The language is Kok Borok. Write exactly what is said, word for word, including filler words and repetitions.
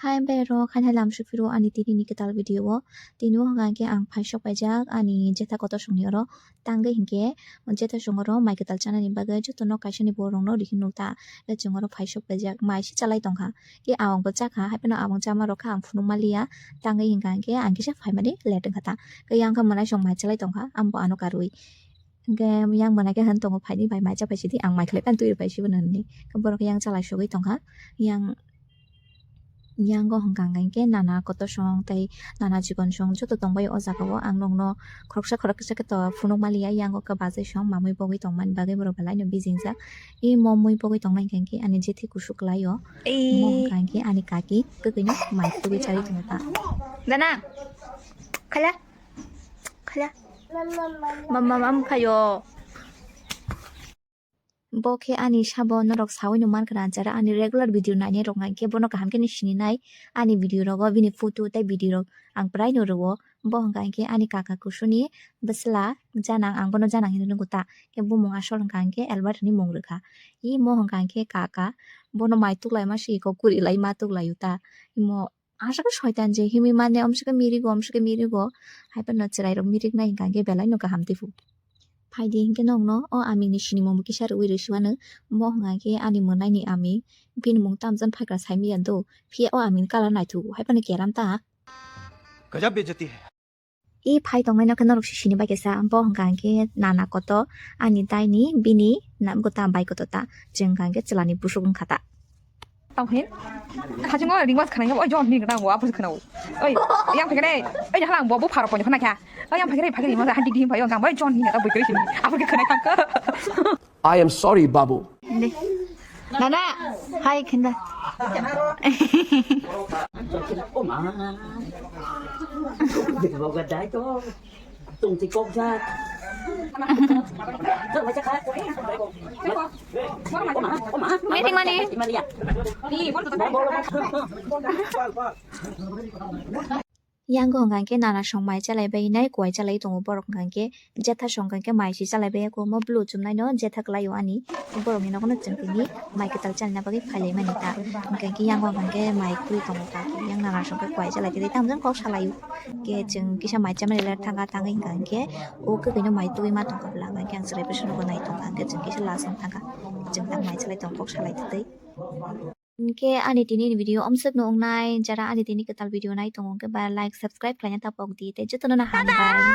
Hai bai ro khai hai lam sui phiro ani tini ni kwtal video o. Tini o hwnka khe ang phai sok paijak ani jetha kotor songni oro. Tangwi hinkhe jetha song oro mai kwtal chanani bagwi jotono kaisani borok no rihino ta. Khe chwng oro phai sok paijak mai se chalai tongkha. Khe awang bo chakha, hai phano awang chama rok kha ang phunuk maliya. Tangwi hinkha hinkhe ang kisa phaimani late wngkha ta. Khe yang kha mwnai song mai chalai tongkha, ang bo ano karwi. Hinkhe yang mwnai khe hwn tongo, phaidi bai mai cha phaisidi, ang mai khlai phano twi rw phaisi bono hinwi. Khe borok yang chalai sogwi tongkha. Yang Yango hwnka hwnkhe nana kotor song tei nana chikon song joto tongbai o jaga o. Ang nokno khoroksa khoroksa khe to phunuk maliya, yango khe bachai song mamui bogwi tongmani bagwi borok belai no bijingjak. I mo mui bogwi tongnai hwnkhe ani jethi kusu kwlai o. Mo hwnka hwnkhe ani kaki kwkwi no mai tugwi chari tongo ta. Dana, khala, khala. Mama, mama, phaio. Bo khe ani sabo norok saui no mankha na, jara ani regular video nainai rok hwnkhe bono kaham khe no sininai ani video rogo bini photo tei video rok ang prai no rwo. Bo hwnka hwnkhe ani kaka kusuni bwsla Janang, ang bono Janang hinwi nukgo ta, khe bumung asol hwnka hwnkhe Albert hinwi mung rwkha. Imo hwnka hwnkhe kaka bono mai tuklaima siko kwrwi lai ma tuklaio ta. Imo aswk soitan je himwi mane, omswk khe mirigo, omswk khe mirigo. Hai phano chwrairok miriknai hwnka hwnkhe belai no kaham teibo. Phaidi hinkhe nokno o amingni sinimung bo kisa rwui rwsiwano. Mo hwnka khe ani mwnaini aming, bini mung tamjani phaikra saimanya do, phiya o amingni colour naithugo, hai phano keram ta. Gajab bejati hai. I phai tongnaino khe norok se sini bai khe sa, bo hwnka hwnkhe nana koto ani daini bini na-, bwta bai koto ta, chwng hwnka hwnkhe chwlani busuk wngkha ta. Tamo hin? Hachingo ringmas khana, oi, John ni khana, wa, apus khana. Oi, yang phagre, oi, halang, bo, bo pharo ponyo khana kya. Oi, yang phagre, phagre, ringmas, handi di, oi, yang, oi, John ni khana, boi kri sini. Apus khana kya. I am sorry, Babu. Nana, hai, khinda. Tungti kok jak. Meeting mani. Yango hwnka hwnkhe nana song mai chalai bai nai, kuai chalai tongo borok hwnka hwnkhe. Jetha song hwnkhe mai se chalai bai ya, omo blue chumnaino jetha kwlaio ani. Borokni nogono chwng tini mai kwtal chanina bagwi phailaimani ta. Hwnkhe yango hwnkhe mai kwrwi tongo ta. Yang nana song khe kuai chalai tei tamjani kok salaio. Khe chwng kisa mai chamani le thangkha, tangwi hwnkha hwnkhe o kwkwi no mai twi ma tongkha bwla, hwnkha hwnkhe ang chwrai bwswk no bo nai tongkha, hwnkhe chwng kisa last wng thangkha. Chwng ta mai chalai tong kok salai twi. Hwnkhe ani tini ni video omswk no wngnai, jara ani tini kwtal video nai tongo hwnkhe ba like, subscribe khlaina ta pok di tei jotono no hambai.